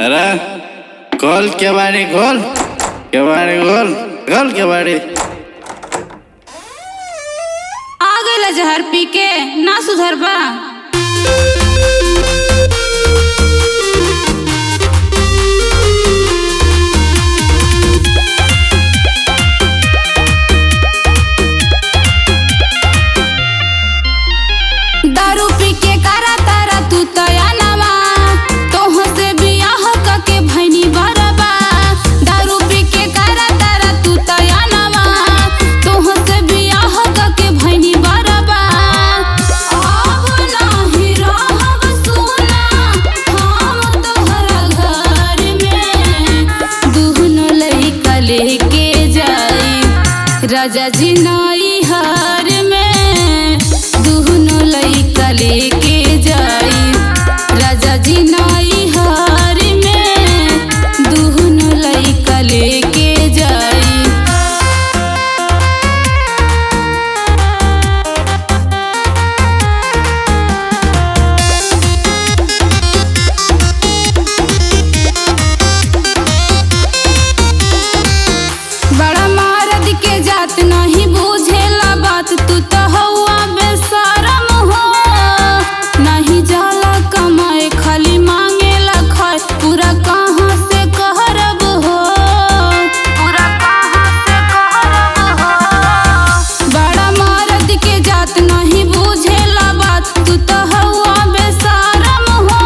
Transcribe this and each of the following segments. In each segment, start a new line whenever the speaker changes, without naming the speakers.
अरे खोल केवाड़ी, खोल केवाड़ी, खोल खोल केवाड़ी।
आ गइला जहर पी के, ना सुधरबा। दारू पी के करा तारा तू तया नवा, तोह से बियाह क के भैनी बरबा। दारू पी के करा तारा तू तया नवा, तोह से बियाह क के भैनी बरबा। अब नाही रहब सोना हम तोहरा घर में, दुहनो लइका लेके जाई राजा जी नाई हार में। दुहनो लइका लेके जाई राजा जी नाई हार में, दुहनो लइका लेके जाई। बड़ा मर्द के जात नहीं बुझेला बात, तू तो हौआ बेशरम हो। नहीं जाला कमाए खाली मांगेला खाए, पूरा कहाँ से कहरब हो, पूरा कहाँ से कहरब हो। बड़ा मर्द के जात नहीं बुझेला बात, तू तो हौआ बेशरम हो।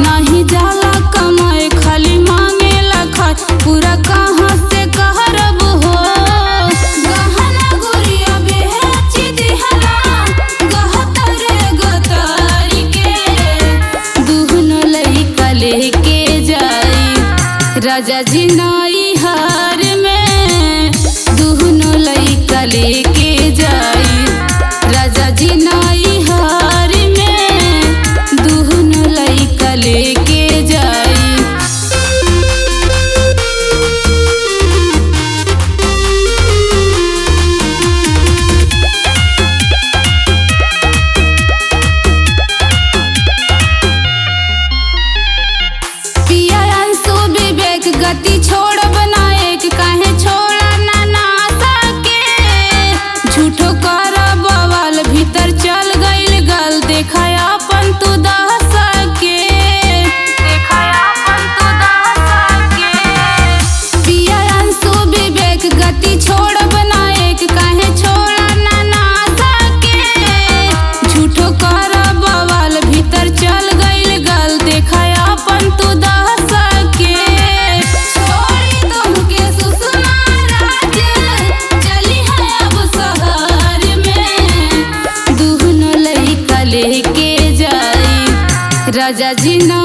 नहीं जाला कमाए खाली मांगेला खाए, पूरा कहाँ से कहरब हो। गहना गुड़िया बेच दिहला गहतर गतार के, दुहनो लइका लेके जाई राजा जी नाई हार में। दुहनो लइका लेके जाई राजा जी नाई हार में, दुहनो लइका लेके जाई। पिया अंशु विवेक गति छोड़ बनाए के, काहे छोड़ा ना नासा के। झूठो कर बवाल भीतर चल गइल गल, देखा अपन तू दहसा के, देखा अपन तू दहसा के। पिया अंशु विवेक गति छोड़ बनाए के, काहे छोड़ा ना नासा के। झूठो कर बवाल भीतर चल गइल गल, देखा अपन तू दहसा के। छोड़ी तुमके सुषमा राज चली है अब शहर में, दुहनो लइका लेके जाई राजा जी ना।